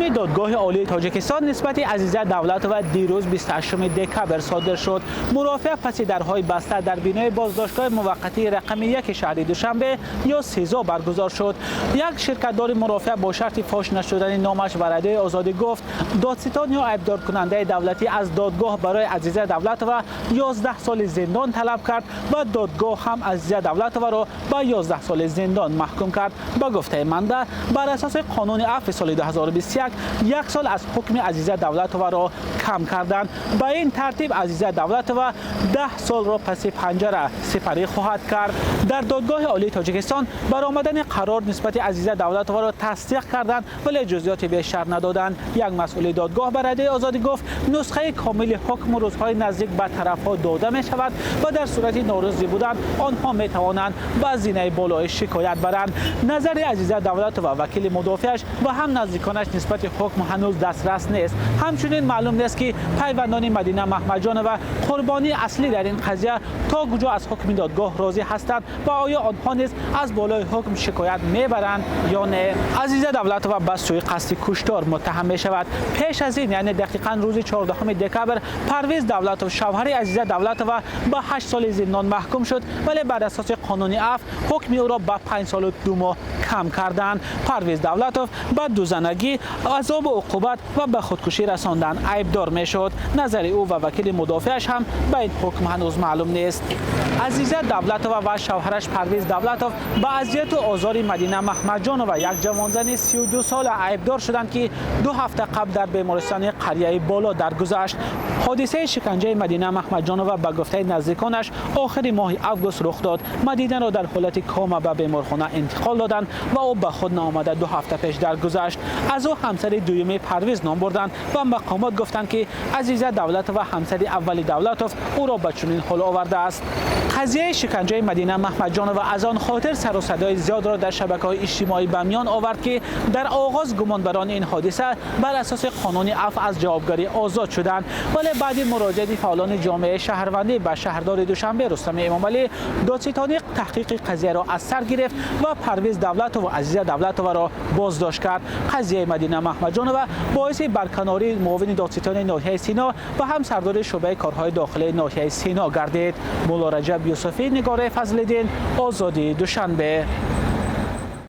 Ҳукми додгоҳи олии Тоҷикистон нисбати Азиза Давлатова дирӯз, 28 декабр, содир шуд. Мурофиа паси дарҳои баста дар бинои боздоштгоҳи муваққатии рақами 1 шаҳри Душанбе ё СИЗО баргузор шуд. Як ширкатдори мурофиа бо шарти фош нашудани номаш ба Радиои Озодӣ гуфт, додситон ё айбдоркунандаи давлатӣ аз додгоҳ барои Азиза Давлатова 11 соли зиндон талаб кард ва додгоҳ ҳам Азиза Давлатоваро ба 11 соли зиндон маҳкум кард. Ба гуфтаи манбаъ, бар асоси қонуни афви соли 2021 як сол аз ҳукми Азиза Давлатоваро кам карданд. Ба ин тартиб Азиза Давлатова 10 солро паси панҷара сипарӣ хоҳад кард. Дар додгоҳи олии Тоҷикистон баромадани қарор нисбати Азиза Давлатоваро тасдиқ карданд, вале ҷузъиёти бештар надоданд. Як масъули додгоҳ ба Радиои Озодӣ гуфт, нусхаи комили ҳукм рӯзҳои наздик ба тарафҳо дода мешавад ва дар сурати норозӣ будан онҳо метавонанд ба зинаи болои шикоят баранд. Назари Азиза Давлатова, вакили мудофиаш ва ҳам наздиконаш нисбати ҳукм ҳанӯз дастрас нест. Ҳамчунин маълум нест, ки пайвандони Мадина Маҳмадҷонова, қурбонии аслӣ дар ин қазия, то куҷо аз ҳукми додгоҳ розӣ ҳастанд ва оё онҳо низ аз болои ҳукм шикоят мебаранд ё не. Азиза Давлатова ба сӯи қасди куштор муттаҳам мешавад. Пеш аз ин, яъне дақиқан рӯзи 14 декабр, Парвиз Давлатов, шавҳари Азиза Давлатова, ба 8 соли зиндон маҳкум шуд, вале бар асоси қонуни афв ҳукми ӯро ба 5 солу 2 моҳ кам карданд. Парвиз Давлатов ба дузанагӣ, азобу уқубат ва ба худкушӣ расондан айбдор мешуд. Назари ӯ ва вакили мудофиаш ҳам ба ин ҳукм ҳанӯз маълум нест. Азиза Давлатова ва шавҳараш Парвиз Давлатов ба азияту озори Мадина Маҳмадҷонова, як ҷавонзани 32 сола, айбдор шуданд, ки 2 ҳафта қабл дар бемористони Қарияи Боло даргузашт. Ҳодисаи шиканҷаи Мадина Маҳмадҷонова, ба гуфтаи наздиконаш, охири моҳи август рух дод. Мадинаро дар ҳолати кома ба беморхона интиқол доданд ва ӯ ба худ наомада 2 ҳафта пеш даргузашт. Аз ӯ ҳамсари дуюми Парвиз ном бурданд ва мақомот гуфтанд, ки Азиза Давлатова, ҳамсари аввали Давлатов, ӯро ба чунин ҳол овардааст. Қазияи шиканҷаи Мадина Маҳмадҷонова аз он хотир сару садои зиёдро дар шабакаҳои иҷтимоӣ ба миён овард, ки дар оғоз гумонбарони ин ҳодиса бар асоси қонуни афв аз ҷавобгарӣ озод шуданд, вале баъди муроҷиати фаъолони ҷомеаи шаҳрвандӣ ба шаҳрдори Душанбе Рустами Эмомалӣ, додситонӣ таҳқиқи қазияро аз сар гирифт ва Парвиз Давлатов ва Азиза Давлатоваро боздошт кард. Қазияи Мадина Маҳмадҷонова боиси барканории муовини додситони ноҳияи Сино ва ҳам сардори шӯъбаи корҳои дохилии ноҳияи Сино гардид. Мулло Раҷаб Юсуфӣ, Нигораи Фазлиддин, Озодӣ, Душанбе.